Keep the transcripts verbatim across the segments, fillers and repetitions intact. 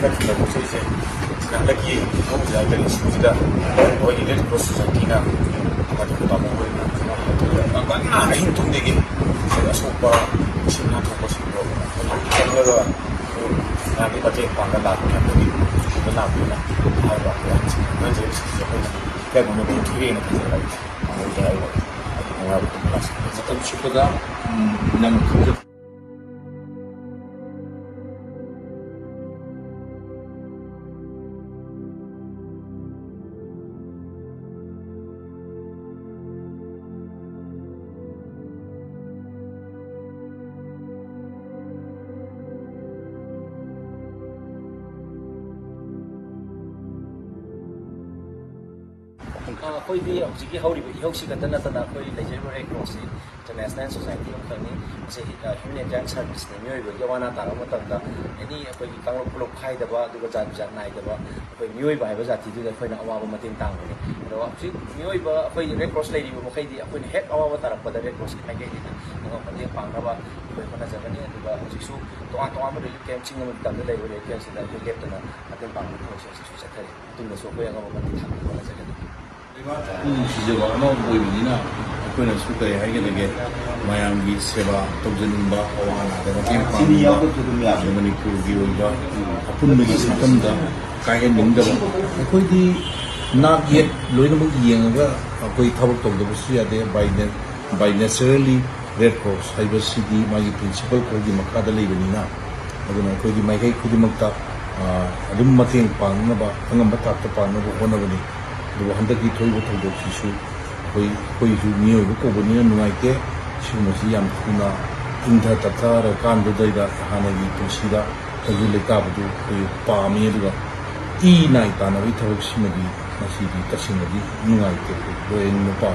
ꯈꯔ ꯊꯤꯜꯂꯛꯄꯁꯦ, ꯍꯟꯗꯛꯀꯤ ꯍꯧꯖꯤꯛ ꯍꯥꯏꯇꯥꯔꯦ, ꯁ꯭ꯀꯨꯜꯁꯤꯗ ꯑꯩꯈꯣꯏꯒꯤ ꯔꯦꯗ ꯀ꯭ꯔꯣꯁ ꯁꯣꯁꯥꯏꯇꯤꯅ ꯑꯃꯗꯤ ꯇꯥꯃꯣ ꯍꯣꯏꯅ ꯌꯥꯝ ꯀꯟꯅ ꯑꯍꯤꯡ ꯇꯨꯝꯗꯒꯤ ꯑꯁꯣꯛꯄ, ꯁꯤꯡ ꯅꯥꯟꯊꯣꯛꯄꯁꯤꯡꯗꯣ ꯆꯪꯂꯒ ꯃꯌꯥꯝꯒꯤ ꯃꯇꯦꯡ ꯄꯥꯡꯕ ꯂꯥꯛꯄ ꯃꯌꯥꯝꯗꯒꯤ ꯁꯤꯗ ꯂꯥꯛꯄꯅ ꯍꯥꯏꯕ ꯑꯉꯥꯡꯁꯤꯡ ꯑꯉꯥꯡꯁꯤꯡ ꯑꯩꯈꯣꯏꯅ ꯏꯀꯥꯏꯕ ꯃꯄꯨ ꯊꯣꯛꯑꯦꯅ ꯈꯟꯖꯕ ꯑꯩ ꯍꯥꯏꯕ ꯅꯨꯡꯉꯥꯏꯕ ꯂꯥꯛꯆꯕꯅꯤ꯫ ꯃꯇꯝ ꯆꯨꯞꯄꯗ, ꯎꯝ, ꯅꯪ ꯈꯪꯖ- ꯑꯩꯈꯣꯏꯗꯤ ꯍꯧꯖꯤꯛꯀꯤ ꯍꯧꯔꯤꯕ ꯏꯍꯧꯁꯤ ꯈꯛꯇ ꯅꯠꯇꯅ ꯑꯩꯈꯣꯏ ꯂꯩꯖꯔꯤꯕ ꯔꯦꯗ ꯀ꯭ꯔꯣꯁꯁꯤ ꯏꯟꯇꯔꯅꯦꯁꯅꯦꯜ ꯁꯣꯁꯥꯏꯇꯤ ꯑꯃꯈꯛꯅꯤ꯫ ꯃꯁꯤ ꯍ꯭ꯌꯨꯃꯦꯅꯤꯇꯦꯔꯤꯌꯟ ꯁꯥꯔꯚꯤꯁꯅꯤ꯫ ꯃꯤꯑꯣꯏꯕꯒꯤ ꯑꯋꯥ ꯑꯅꯥ ꯇꯥꯔꯛꯄ ꯃꯇꯝꯗ ꯑꯦꯅꯤ ꯑꯩꯈꯣꯏꯒꯤ ꯀꯥꯡꯂꯨꯞ ꯐꯨꯔꯨꯞ ꯈꯥꯏꯗꯕ, ꯑꯗꯨꯒ ꯖꯥꯠ ꯕꯤꯖꯥꯠ ꯅꯥꯏꯗꯕ ꯑꯩꯈꯣꯏ ꯃꯤꯑꯣꯏꯕ ꯍꯥꯏꯕ ꯖꯥꯇꯤꯗꯨꯗ ꯑꯩꯈꯣꯏꯅ ꯑꯋꯥꯕ ꯃꯇꯦꯡ ꯇꯥꯡꯕꯅꯤ꯫ ꯑꯗꯣ ꯍꯧꯖꯤꯛ ꯃꯤꯑꯣꯏꯕ ꯑꯩꯈꯣꯏ ꯔꯦꯗ ꯀ꯭ꯔꯣꯁ ꯂꯩꯔꯤꯕ ꯃꯈꯩꯗꯤ ꯑꯩꯈꯣꯏꯅ ꯍꯦꯛ ꯑꯋꯥꯕ ꯇꯥꯔꯛꯄꯗ ꯔꯦꯗ ꯀ꯭ꯔꯣꯁꯀꯤ ꯃꯥꯏꯀꯩꯗꯒꯤ ꯑꯉꯝꯕ ꯃꯇꯦꯡ ꯄꯥꯡꯅꯕ ꯑꯩꯈꯣꯏ ꯍꯣꯠꯅꯖꯒꯅꯤ꯫ ꯑꯗꯨꯒ ꯍꯧꯖꯤꯛꯁꯨ ꯇꯣꯉꯥꯟ ꯇꯣꯉꯥꯟꯕ ꯔꯤꯂꯤꯐ ꯀꯦꯝꯞꯁꯤꯡ ꯑꯃꯒꯤ ꯇꯝꯗ ꯂꯩꯕ ꯔꯤꯂꯤꯐ ꯀꯦꯝꯞꯁꯤꯡꯗ ꯑꯩꯈꯣꯏ ꯂꯦꯞꯇꯅ ꯃꯇꯦꯡ ꯄꯥꯡꯕꯒꯤ ꯊꯕꯛꯁꯦ ꯍꯧꯖꯤꯛꯁꯨ ꯆꯠꯊꯔꯤ꯫ ꯃꯇꯨꯡꯗꯁꯨ ꯑꯩꯈꯣꯏ ꯑꯉꯝꯕ ꯃꯇꯦꯡ ꯊꯥꯡꯅꯕ ꯍꯣꯠꯅꯖꯒꯅꯤ꯫ ꯄꯨꯛꯅꯤꯡ ꯅꯨꯡꯁꯤꯖꯕ ꯑꯃ ꯑꯣꯏꯕꯅꯤꯅ ꯑꯩꯈꯣꯏꯅꯁꯨ ꯀꯔꯤ ꯍꯥꯏꯒꯗꯒꯦ, ꯃꯌꯥꯝꯒꯤ ꯁꯦꯕꯥ ꯇꯧꯖꯅꯤꯡꯕ, ꯑꯋꯥ ꯑꯅꯥꯗ ꯃꯇꯦꯡ ꯄꯥꯡꯅꯤꯡꯕ, ꯃꯅꯤꯄꯨꯔꯒꯤ ꯑꯣꯏꯕ ꯑꯄꯨꯟꯕꯒꯤ ꯁꯛꯇꯝꯗ ꯀꯥꯏꯍꯟꯅꯤꯡꯗꯕ꯫ ꯑꯩꯈꯣꯏꯗꯤ ꯅꯥꯛ ꯌꯦꯠ ꯂꯣꯏꯅꯃꯛ ꯌꯦꯡꯉꯒ ꯑꯩꯈꯣꯏ ꯊꯕꯛ ꯇꯧꯗꯕꯁꯨ ꯌꯥꯗꯦ꯫ By na-, by naturally red cross ꯍꯥꯏꯕꯁꯤꯗꯤ ꯃꯥꯒꯤ ꯄ꯭ꯔꯤꯟꯁꯤꯄꯜ ꯈꯔꯒꯤ ꯃꯈꯥꯗ ꯂꯩꯕꯅꯤꯅ, ꯑꯗꯨꯅ ꯑꯩꯈꯣꯏꯗꯤ ꯃꯥꯏꯀꯩ ꯈꯨꯗꯤꯡꯃꯛꯇ, ꯑ, ꯑꯗꯨꯝ ꯃꯇꯦꯡ ꯄꯥꯡꯅꯕ, ꯑꯉꯝꯕ ꯊꯥꯛꯇ ꯄꯥꯡꯅꯕ ꯍꯣꯠꯅꯕꯅꯤ꯫ ꯑꯗꯨꯕꯨ ꯍꯟꯗꯛꯀꯤ ꯊꯣꯛꯏꯕ ꯊꯧꯗꯣꯛꯁꯤꯁꯨ ꯑꯩꯈꯣꯏ, ꯑꯩꯈꯣꯏꯁꯨ ꯃꯤꯑꯣꯏꯕ ꯀꯧꯕꯅꯤꯅ ꯅꯨꯡꯉꯥꯏꯇꯦ꯫ ꯁꯤꯒꯨꯝꯕꯁꯤ ꯌꯥꯝ ꯊꯨꯅ ꯏꯪꯊ ꯇꯞꯊꯔꯀꯥꯟꯗꯨꯗꯩꯗ ꯍꯥꯟꯅꯒꯤ ꯄꯨꯟꯁꯤꯗ ꯇꯪꯗꯨ ꯂꯩꯇꯥꯕꯗꯨ ꯑꯩꯈꯣꯏ ꯄꯥꯝꯃꯤ꯫ ꯑꯗꯨꯒ ꯏ ꯅꯥꯏ ꯇꯥꯟꯅꯕꯒꯤ ꯊꯕꯛꯁꯤꯃꯗꯤ ꯉꯁꯤꯗꯤ ꯇꯁꯦꯡꯅꯗꯤ ꯅꯨꯡꯉꯥꯏꯇꯦ꯫ ꯑꯩꯈꯣꯏ ꯂꯣꯌꯔ ꯅꯨꯄꯥ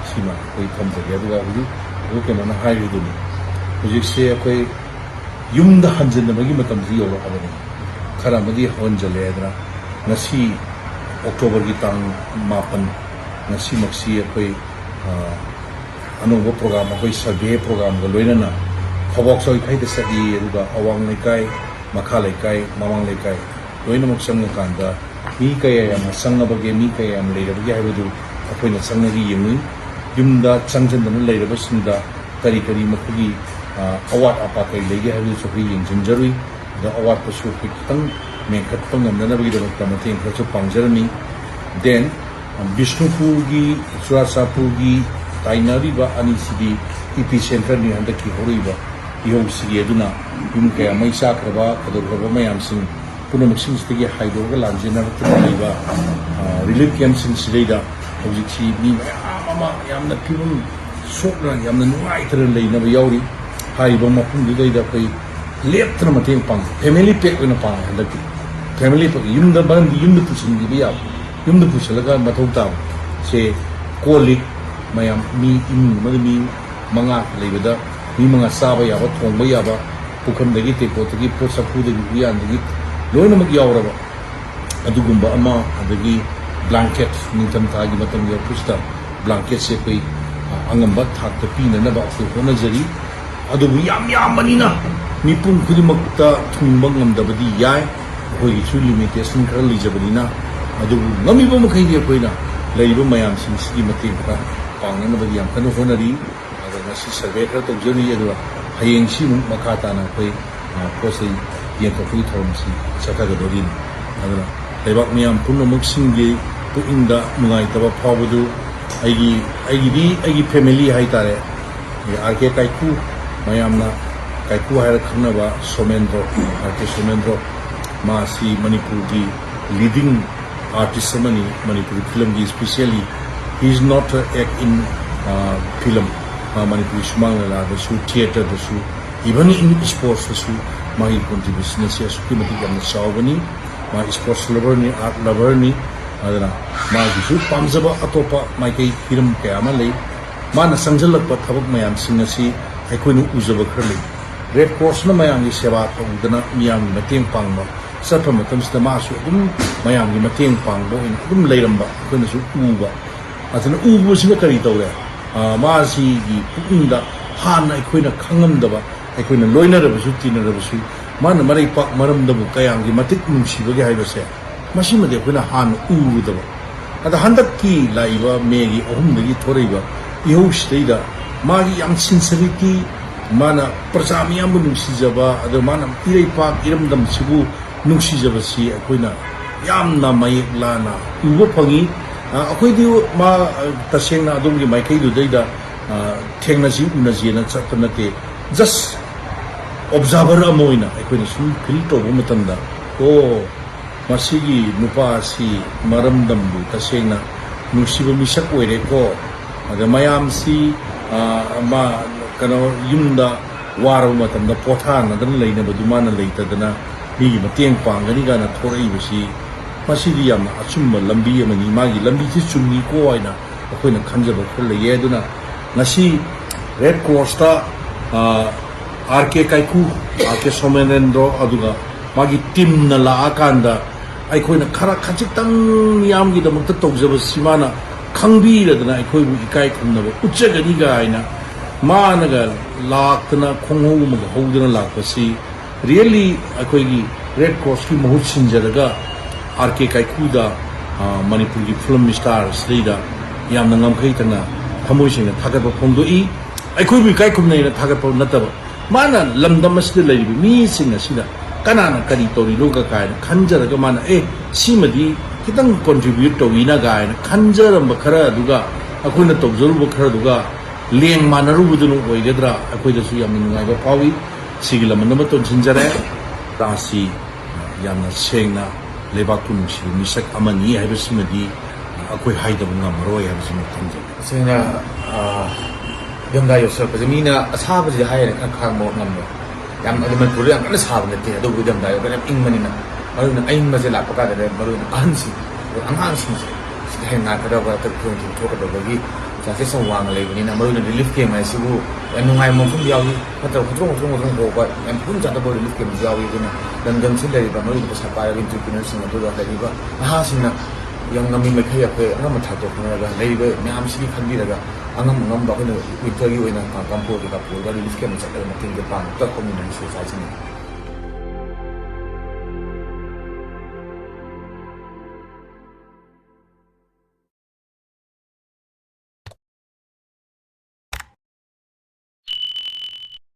ꯁꯤꯃ ꯑꯩꯈꯣꯏ ꯊꯝꯖꯒꯦ꯫ ꯑꯗꯨꯒ ꯍꯧꯖꯤꯛ ꯑꯩꯈꯣꯏ ꯀꯩꯅꯣꯅ ꯍꯥꯏꯔꯤꯗꯨꯅꯤ, ꯍꯧꯖꯤꯛꯁꯦ ꯑꯩꯈꯣꯏ ꯌꯨꯝꯗ ꯍꯟꯖꯤꯟꯅꯕꯒꯤ ꯃꯇꯝꯁꯤ ꯌꯧꯔꯛꯑꯕꯅꯤ꯫ ꯈꯔ ꯑꯃꯗꯤ ꯍꯟꯖꯜꯂꯦ ꯍꯥꯏꯗꯅ ꯉꯁꯤ ꯑꯣꯛꯇꯣꯕꯔꯒꯤ ꯇꯥꯡ ꯃꯥꯄꯟ, ꯉꯁꯤꯃꯛꯁꯤ ꯑꯩꯈꯣꯏ, ꯑ, ꯑꯅꯧꯕ ꯄ꯭ꯔꯣꯒ꯭ꯔꯥꯝ, ꯑꯩꯈꯣꯏ ꯁꯔꯚꯦ ꯄ꯭ꯔꯣꯒ꯭ꯔꯥꯝꯒ ꯂꯣꯏꯅꯅ ꯐꯧꯕꯥꯛ ꯆꯥꯎꯏꯈꯥꯏꯗ ꯆꯠꯂꯤ꯫ ꯑꯗꯨꯒ ꯑꯋꯥꯡ ꯂꯩꯀꯥꯏ, ꯃꯈꯥ ꯂꯩꯀꯥꯏ, ꯃꯃꯥꯡ ꯂꯩꯀꯥꯏ ꯂꯣꯏꯅꯃꯛ ꯆꯪꯉꯀꯥꯟꯗ ꯃꯤ ꯀꯌꯥ ꯌꯥꯝꯅ ꯆꯪꯉꯕꯒꯦ, ꯃꯤ ꯀꯌꯥ ꯌꯥꯝ ꯂꯩꯔꯕꯒꯦ ꯍꯥꯏꯕꯗꯨ ꯑꯩꯈꯣꯏꯅ ꯆꯪꯉꯒ ꯌꯦꯡꯉꯨꯏ꯫ ꯌꯨꯝꯗ ꯆꯪꯁꯤꯟꯗꯅ ꯂꯩꯔꯕꯁꯤꯡꯗ ꯀꯔꯤ ꯀꯔꯤ ꯃꯈꯣꯏꯒꯤ, ꯑ, ꯑꯋꯥꯠ ꯑꯄꯥ ꯀꯔꯤ ꯂꯩꯒꯦ ꯍꯥꯏꯕꯗꯨꯁꯨ ꯑꯩꯈꯣꯏ ꯌꯦꯡꯁꯤꯟꯖꯔꯨꯏ꯫ ꯑꯗ ꯑꯋꯥꯠꯄꯁꯨ ꯑꯩꯈꯣꯏ ꯈꯤꯇꯪ ꯃꯦꯟꯈꯠꯄ ꯉꯝꯅꯅꯕꯒꯤꯗꯃꯛꯇ ꯃꯇꯦꯡ ꯈꯔꯁꯨ ꯄꯥꯡꯖꯔꯝꯃꯤ꯫ Then, ꯕꯤꯁꯅꯨꯄꯨꯔꯒꯤ, ꯆꯨꯔꯥꯆꯥꯟꯄꯨꯔꯒꯤ ꯇꯥꯏꯅꯔꯤꯕ ꯑꯅꯤꯁꯤꯗꯤ ꯏꯄꯤ ꯁꯦꯟꯇꯔꯅꯤ ꯍꯟꯗꯛꯀꯤ ꯍꯧꯔꯛꯏꯕ ꯏꯍꯧꯁꯤꯒꯤ꯫ ꯑꯗꯨꯅ ꯌꯨꯝ ꯀꯌꯥ ꯃꯩ ꯆꯥꯈ꯭ꯔꯕ, ꯀꯩꯗꯧꯈ꯭ꯔꯕ ꯃꯌꯥꯝꯁꯤꯡ ꯄꯨꯝꯅꯃꯛꯁꯤꯡꯁꯤꯗꯒꯤ ꯍꯥꯏꯗꯣꯛꯑꯒ ꯂꯥꯟꯖꯦꯟꯅꯔꯛꯇꯨꯅ ꯂꯩꯕ, ꯑ, ꯔꯤꯂꯤꯐ ꯀꯦꯝꯞꯁꯤꯡꯁꯤꯗꯩꯗ ꯍꯧꯖꯤꯛꯁꯤ ꯃꯤ ꯃꯌꯥꯝ ꯑꯃ ꯌꯥꯝꯅ ꯐꯤꯕꯝ ꯁꯣꯛꯅ, ꯌꯥꯝꯅ ꯅꯨꯡꯉꯥꯏꯇꯅ ꯂꯩꯅꯕ ꯌꯥꯎꯔꯤ꯫ ꯍꯥꯏꯔꯤꯕ ꯃꯐꯝꯗꯨꯗꯩꯗ ꯑꯩꯈꯣꯏ ꯂꯦꯞꯇꯅ ꯃꯇꯦꯡ ꯄꯥꯡꯉꯤ꯫ ꯐꯦꯃꯤꯂꯤ ꯄꯦꯛ ꯑꯣꯏꯅ ꯄꯥꯡꯉꯤ ꯍꯟꯗꯛꯇꯤ꯫ ꯐꯦꯃꯤꯂꯤ ꯄꯦꯛ, ꯌꯨꯝꯗ, ꯃꯔꯝꯗꯤ ꯌꯨꯝꯗ ꯄꯨꯁꯤꯟꯈꯤꯕ ꯌꯥꯕ, ꯌꯨꯝꯗ ꯄꯨꯁꯤꯜꯂꯒ ꯃꯊꯧ ꯇꯥꯕ ꯁꯦ, ꯀꯣꯜ ꯂꯤꯛ ꯃꯌꯥꯝ, ꯃꯤ ꯏꯃꯨꯡ ꯑꯃꯗ ꯃꯤ ꯃꯉꯥ ꯂꯩꯕꯗ, ꯃꯤ ꯃꯉꯥ ꯆꯥꯕ ꯌꯥꯕ, ꯊꯣꯡꯕ ꯌꯥꯕ, ꯄꯨꯈꯝꯗꯒꯤ ꯇꯦꯡꯀꯣꯠꯇꯒꯤ ꯄꯣꯠ ꯆꯐꯨꯗꯒꯤ ꯎꯌꯥꯟꯗꯒꯤ ꯂꯣꯏꯅꯃꯛ ꯌꯥꯎꯔꯕ ꯑꯗꯨꯒꯨꯝꯕ ꯑꯃ, ꯑꯗꯒꯤ ꯕ꯭ꯂꯥꯡꯀꯦꯠ, ꯅꯤꯡꯊꯝꯊꯥꯒꯤ ꯃꯇꯝ ꯌꯧꯔꯛꯄꯁꯤꯗ ꯕ꯭ꯂꯥꯡꯀꯦꯠꯁꯦ ꯑꯩꯈꯣꯏ, ꯑ, ꯑꯉꯝꯕ ꯊꯥꯛꯇ ꯄꯤꯅꯅꯕ ꯑꯩꯈꯣꯏ ꯍꯣꯠꯅꯖꯔꯤ꯫ ꯑꯗꯨꯕꯨ ꯌꯥꯝ ꯌꯥꯝꯕꯅꯤꯅ ꯃꯤꯄꯨꯝ ꯈꯨꯗꯤꯡꯃꯛꯇ ꯊꯨꯡꯕ ꯉꯝꯗꯕꯗꯤ ꯌꯥꯏ, ꯑꯩꯈꯣꯏꯒꯤꯁꯨ ꯂꯤꯃꯤꯇꯦꯁꯟ ꯈꯔ ꯂꯩꯖꯕꯅꯤꯅ꯫ ꯑꯗꯨꯕꯨ ꯉꯝꯃꯤꯕ ꯃꯈꯩꯗꯤ ꯑꯩꯈꯣꯏꯅ ꯂꯩꯔꯤꯕ ꯃꯌꯥꯝꯁꯤꯡꯁꯤꯒꯤ ꯃꯇꯦꯡ ꯈꯔ ꯄꯥꯡꯅꯅꯕꯒꯤ ꯌꯥꯝ ꯀꯟꯅ ꯍꯣꯠꯅꯔꯤ꯫ ꯑꯗꯣ ꯉꯁꯤ ꯁꯔꯚꯦ ꯈꯔ ꯇꯧꯖꯔꯤ, ꯑꯗꯨꯒ ꯍꯌꯦꯡꯁꯤ ꯑꯃꯨꯛ ꯃꯈꯥ ꯇꯥꯅ ꯑꯩꯈꯣꯏ, ꯑ, ꯄꯣꯠ ꯆꯩ ꯌꯦꯟꯊꯣꯛꯄꯒꯤ ꯊꯧꯔꯝꯁꯤ ꯆꯠꯊꯒꯗꯧꯔꯤꯅꯤ꯫ ꯑꯗꯨꯅ ꯂꯩꯕꯥꯛ ꯃꯤꯌꯥꯝ ꯄꯨꯝꯅꯃꯛꯁꯤꯡꯒꯤ ꯄꯨꯛꯅꯤꯡꯗ ꯅꯨꯡꯉꯥꯏꯇꯕ ꯐꯥꯎꯕꯗꯨ ꯑꯩꯒꯤ, ꯑꯩꯒꯤꯗꯤ ꯑꯩꯒꯤ ꯐꯦꯃꯤꯂꯤ ꯍꯥꯏꯇꯥꯔꯦ, ꯑꯥꯔ ꯀꯦ ꯀꯥꯏꯀꯨ, ꯃꯌꯥꯝꯅ ꯀꯥꯏꯀꯨ ꯍꯥꯏꯔ ꯈꯪꯅꯕ ꯁꯣꯃꯦꯟꯗ꯭ꯔꯣ, ꯑꯥꯔ ꯀꯦ ꯁꯣꯃꯦꯟꯗ꯭ꯔꯣ, ꯃꯥꯁꯤ ꯃꯅꯤꯄꯨꯔꯒꯤ ꯂꯤꯗꯤꯡ ꯑꯥꯔꯇꯤꯁ ꯑꯃꯅꯤ꯫ ꯃꯅꯤꯄꯨꯔꯤ ꯐꯤꯂꯝꯒꯤ specially, he is not act in, uh, film, ꯃꯥ ꯃꯅꯤꯄꯨꯔꯤ ꯁꯨꯃꯥꯡ ꯂꯤꯂꯥꯗꯁꯨ, ꯊꯤꯌꯦꯇꯔꯗꯁꯨ, even in sportsꯇꯁꯨ ꯃꯥꯒꯤ contribution ꯑꯁꯤ ꯑꯁꯨꯛꯀꯤ ꯃꯇꯤꯛ ꯌꯥꯝꯅ ꯆꯥꯎꯕꯅꯤ꯫ ꯃꯥ sports loverꯅꯤ, art loverꯅꯤ꯫ ꯑꯗꯨꯅ ꯃꯥꯒꯤꯁꯨ ꯄꯥꯝꯖꯕ ꯑꯇꯣꯞꯄ ꯃꯥꯏꯀꯩ ꯍꯤꯔꯝ ꯀꯌꯥ ꯑꯃ ꯂꯩ꯫ ꯃꯥꯅ ꯆꯪꯁꯤꯜꯂꯛꯄ ꯊꯕꯛ ꯃꯌꯥꯝꯁꯤꯡ ꯑꯁꯤ ꯑꯩꯈꯣꯏꯅ ꯎꯖꯕ ꯈꯔ ꯂꯩ꯫ ꯔꯦꯗ ꯀ꯭ꯔꯣꯁꯅ ꯃꯌꯥꯝꯒꯤ ꯁꯦꯕꯥ ꯇꯧꯗꯅ, ꯃꯤꯌꯥꯝꯒꯤ ꯃꯇꯦꯡ ꯄꯥꯡꯕ ꯆꯠꯄ ꯃꯇꯝꯁꯤꯗ ꯃꯥꯁꯨ ꯑꯗꯨꯝ ꯃꯌꯥꯝꯒꯤ ꯃꯇꯦꯡ ꯄꯥꯡꯕ ꯑꯣꯏꯅ ꯑꯗꯨꯝ ꯂꯩꯔꯝꯕ ꯑꯩꯈꯣꯏꯅꯁꯨ ꯎꯕ꯫ ꯑꯗꯨꯅ ꯎꯕꯁꯤꯅ ꯀꯔꯤ ꯇꯧꯔꯦ? ꯑ, ꯃꯥꯁꯤꯒꯤ ꯄꯨꯛꯅꯤꯡꯗ ꯍꯥꯟꯅ ꯑꯩꯈꯣꯏꯅ ꯈꯪꯉꯝꯗꯕ, ꯑꯩꯈꯣꯏꯅ ꯂꯣꯏꯅꯔꯕꯁꯨ, ꯇꯤꯟꯅꯔꯕꯁꯨ, ꯃꯥꯅ ꯃꯔꯩꯄꯥꯛ ꯃꯔꯝꯗꯕꯨ ꯀꯌꯥꯝꯒꯤ ꯃꯇꯤꯛ ꯅꯨꯡꯁꯤꯕꯒꯦ ꯍꯥꯏꯕꯁꯦ, ꯃꯁꯤꯃꯗꯤ ꯑꯩꯈꯣꯏꯅ ꯍꯥꯟꯅ ꯎꯔꯨꯗꯕ꯫ ꯑꯗ ꯍꯟꯗꯛꯀꯤ ꯂꯥꯛꯏꯕ ꯃꯦꯒꯤ ꯑꯍꯨꯝꯗꯒꯤ ꯊꯣꯔꯛꯏꯕ ꯏꯍꯧꯁꯤꯗꯩꯗ ꯃꯥꯒꯤ ꯌꯥꯝ ꯁꯤꯟꯁꯔꯤꯇꯤ, ꯃꯥꯅ ꯄ꯭ꯔꯖꯥ ꯃꯤꯌꯥꯝꯕꯨ ꯅꯨꯡꯁꯤꯖꯕ, ꯑꯗ ꯃꯥꯅ ꯏꯔꯩꯄꯥꯛ ꯏꯔꯝꯗꯝꯁꯤꯕꯨ ꯅꯨꯡꯁꯤꯖꯕꯁꯤ ꯑꯩꯈꯣꯏꯅ ꯌꯥꯝꯅ ꯃꯌꯦꯛ ꯂꯥꯅ ꯎꯕ ꯐꯪꯉꯤ꯫ ꯑ, ꯑꯩꯈꯣꯏꯗꯤ ꯃꯥ, ꯑ, ꯇꯁꯦꯡꯅ ꯑꯗꯣꯝꯒꯤ ꯃꯥꯏꯀꯩꯗꯨꯗꯩꯗ, ꯑ, ꯊꯦꯡꯅꯁꯤ ꯎꯅꯁꯤꯅ ꯆꯠꯄ ꯅꯠꯇꯦ꯫ Just observer ꯑꯃ ꯑꯣꯏꯅ ꯑꯩꯈꯣꯏꯅ ꯁꯨꯝ ꯐꯤꯜ ꯇꯧꯕ ꯃꯇꯝꯗ, ꯑꯣ, ꯃꯁꯤꯒꯤ ꯅꯨꯄꯥ ꯑꯁꯤ ꯃꯔꯝꯗꯝꯕꯨ ꯇꯁꯦꯡꯅ ꯅꯨꯡꯁꯤꯕ ꯃꯤꯁꯛ ꯑꯣꯏꯔꯦꯀꯣ꯫ ꯑꯗ ꯃꯌꯥꯝꯁꯤ, ꯑ, ꯃꯥ, ꯀꯩꯅꯣ, ꯌꯨꯝꯗ ꯋꯥꯔꯕ ꯃꯇꯝꯗ ꯄꯣꯊꯥꯅꯗꯅ ꯂꯩꯅꯕꯗꯨ ꯃꯥꯅ ꯂꯩꯇꯗꯅ ꯃꯤꯒꯤ ꯃꯇꯦꯡ ꯄꯥꯡꯒꯅꯤ ꯀꯥꯏꯅ ꯊꯣꯔꯛꯏꯕꯁꯤ, ꯃꯁꯤꯗꯤ ꯌꯥꯝꯅ ꯑꯆꯨꯝꯕ ꯂꯝꯕꯤ ꯑꯃꯅꯤ, ꯃꯥꯒꯤ ꯂꯝꯕꯤꯁꯤ ꯆꯨꯝꯃꯤꯀꯣ ꯍꯥꯏꯅ ꯑꯩꯈꯣꯏꯅ ꯈꯟꯖꯕ ꯈꯔ ꯂꯩꯌꯦ꯫ ꯑꯗꯨꯅ ꯉꯁꯤ ꯔꯦꯗ ꯀ꯭ꯔꯣꯁꯇ, ꯑ, ꯑꯥꯔ ꯀꯦ ꯀꯥꯏꯀꯨ, ꯑꯥꯔ ꯀꯦ ꯁꯣꯃꯦꯅꯦꯟꯗ꯭ꯔꯣ, ꯑꯗꯨꯒ ꯃꯥꯒꯤ ꯇꯤꯝꯅ ꯂꯥꯛꯑꯀꯥꯟꯗ ꯑꯩꯈꯣꯏꯅ ꯈꯔ ꯈꯖꯤꯛꯇꯪ ꯃꯤꯌꯥꯝꯒꯤꯗꯃꯛꯇ ꯇꯧꯖꯕꯁꯤ ꯃꯥꯅ ꯈꯪꯕꯤꯔꯗꯅ ꯑꯩꯈꯣꯏꯕꯨ ꯏꯀꯥꯏ ꯈꯨꯝꯅꯕ ꯎꯠꯆꯒꯅꯤ ꯀꯥꯏꯅ ꯃꯥꯅꯒ ꯂꯥꯛꯇꯅ ꯈꯣꯡꯍꯧ ꯑꯃꯒ ꯍꯧꯗꯅ ꯂꯥꯛꯄꯁꯤ, really ꯑꯩꯈꯣꯏꯒꯤ ꯔꯦꯗ ꯀ꯭ꯔꯣꯁꯀꯤ ꯃꯍꯨꯠ ꯁꯤꯟꯖꯔꯒ ꯑꯥꯔ ꯀꯦ ꯀꯥꯏꯀꯨꯗ, ꯑ, ꯃꯅꯤꯄꯨꯔꯒꯤ ꯐꯤꯂꯝ ꯁ꯭ꯇꯥꯔ ꯑꯁꯤꯗꯩꯗ ꯌꯥꯝꯅ ꯉꯝꯈꯩ ꯊꯪꯅ ꯊꯃꯣꯏ ꯁꯦꯡꯅ ꯊꯥꯒꯠꯄ ꯐꯣꯡꯗꯣꯛꯏ꯫ ꯑꯩꯈꯣꯏꯕꯨ ꯏꯀꯥꯏ ꯈꯨꯝꯅꯩꯅ ꯊꯥꯒꯠꯄ ꯅꯠꯇꯕ, ꯃꯥꯅ ꯂꯝꯗꯝ ꯑꯁꯤꯗ ꯂꯩꯔꯤꯕ ꯃꯤꯁꯤꯡ ꯑꯁꯤꯗ ꯀꯅꯥꯅ ꯀꯔꯤ ꯇꯧꯔꯤꯅꯣꯒ ꯀꯥꯏꯅ ꯈꯟꯖꯔꯒ ꯃꯥꯅ, "ꯑꯦ, ꯁꯤꯃꯗꯤ ꯈꯤꯇꯪ ꯀꯣꯟꯇ꯭ꯔꯤꯕ꯭ꯌꯨꯠ ꯇꯧꯏꯅ" ꯀꯥꯏꯅ ꯈꯟꯖꯔꯝꯕ ꯈꯔ ꯑꯗꯨꯒ ꯑꯩꯈꯣꯏꯅ ꯇꯧꯖꯔꯨꯕ ꯈꯔ ꯑꯗꯨꯒ ꯂꯦꯡ ꯃꯥꯟꯅꯔꯨꯕꯗꯨꯅ ꯑꯣꯏꯒꯗ꯭ꯔꯥ? ꯑꯩꯈꯣꯏꯗꯁꯨ ꯌꯥꯝꯅ ꯅꯨꯡꯉꯥꯏꯕ ꯐꯥꯎꯏ꯫ ꯁꯤꯒꯤ ꯂꯃꯟ ꯑꯃ ꯇꯣꯟꯁꯤꯟꯖꯔꯦ꯫ ꯇꯥꯁꯤ ꯌꯥꯝꯅ ꯁꯦꯡꯅ ꯂꯩꯕꯥꯛꯄꯨ ꯅꯨꯡꯁꯤꯕ ꯃꯤꯁꯛ ꯑꯃꯅꯤ ꯍꯥꯏꯕꯁꯤꯃꯗꯤ ꯑꯩꯈꯣꯏ ꯍꯥꯏꯗꯕ ꯉꯝꯃꯔꯣꯏ ꯍꯥꯏꯕꯁꯤꯃ ꯊꯝꯖꯒꯦ꯫ ꯇꯁꯦꯡꯅ, ꯑ, ꯏꯪꯊꯝꯊꯥ ꯌꯧꯁꯤꯜꯂꯛꯄꯁꯦ ꯃꯤꯅ ꯑꯁꯥꯕꯁꯤꯗꯤ ꯍꯥꯏꯔꯦꯅ ꯈꯔ ꯈꯥꯡꯕ ꯉꯝꯃꯦ꯫ ꯌꯥꯝ, ꯑꯗꯨ ꯃꯅꯤꯄꯨꯔꯗ ꯌꯥꯝ ꯀꯟꯅ ꯁꯥꯕ ꯅꯠꯇꯦ, ꯑꯗꯨꯕꯨ ꯏꯪꯊꯝꯊꯥ ꯌꯧꯔꯒꯅ ꯌꯥꯝ ꯏꯪꯕꯅꯤꯅ, ꯃꯔꯨ ꯑꯣꯏꯅ ꯑꯏꯪꯕꯁꯦ ꯂꯥꯛꯄ ꯀꯥꯟꯗꯗꯤ ꯃꯔꯨ ꯑꯣꯏꯅ ꯑꯍꯟꯁꯤꯡ, ꯑꯗꯩ ꯑꯉꯥꯡꯁꯤꯡꯁꯦ ꯁꯤꯗ ꯍꯦꯟꯅ ꯅꯥꯔꯛꯀꯗꯕ, ꯈꯨꯗꯣꯡꯊꯤꯕ ꯊꯣꯛꯀꯗꯕꯒꯤ ꯆꯥꯟꯁꯦꯁ ꯌꯥꯝ ꯋꯥꯡꯅ ꯂꯩꯕꯅꯤꯅ, ꯃꯔꯨ ꯑꯣꯏꯅ ꯔꯤꯂꯤꯐ ꯀꯦꯝ ꯍꯥꯏꯁꯤꯕꯨ ꯌꯥꯝ ꯅꯨꯡꯉꯥꯏꯕ ꯃꯐꯝꯗꯤ ꯌꯥꯎꯏ, ꯐꯠꯇꯕ ꯈꯣꯠꯇꯣꯛ ꯈꯣꯠꯇꯣꯛ ꯈꯣꯠꯇꯣꯛ ꯍꯧꯕ ꯌꯥꯝ ꯄꯨꯛꯅꯤꯡ ꯆꯥꯗꯕ ꯔꯤꯂꯤꯐ ꯀꯦꯝꯁꯨ ꯌꯥꯎꯏ꯫ ꯑꯗꯨꯅ ꯂꯝꯗꯝꯁꯤꯗ ꯂꯩꯔꯤꯕ ꯃꯔꯨ ꯑꯣꯏꯅ ꯄꯩꯁꯥ ꯄꯥꯏꯔꯕ ꯑꯦꯟꯇꯔꯄ꯭ꯔꯤꯅꯔꯁꯤꯡ ꯑꯗꯨꯒ ꯂꯩꯔꯤꯕ ꯅꯍꯥꯁꯤꯡꯅ ꯌꯥꯝ ꯉꯝꯃꯤ ꯃꯈꯩ ꯑꯩꯈꯣꯏ ꯑꯉꯝꯕ ꯊꯥꯛꯇ ꯍꯣꯠꯅꯔꯒ ꯂꯩꯔꯤꯕ ꯃꯌꯥꯝꯁꯤꯒꯤ ꯈꯟꯕꯤꯔꯒ ꯑꯉꯝ ꯑꯉꯝꯕ ꯑꯩꯈꯣꯏꯅ ꯋꯤꯟꯇꯔꯒꯤ ꯑꯣꯏꯅ ꯀꯥꯡꯄꯣꯛ ꯀꯩꯀꯥ ꯄꯨꯔꯒ ꯔꯤꯂꯤꯐ ꯀꯦꯝꯗ ꯆꯠꯂꯒ ꯃꯇꯦꯡꯁꯦ ꯄꯥꯡꯉꯛꯇ ꯍꯣꯠꯃꯤꯟꯅꯔꯤꯁꯦ ꯁꯥꯏꯁꯤꯡꯅ꯫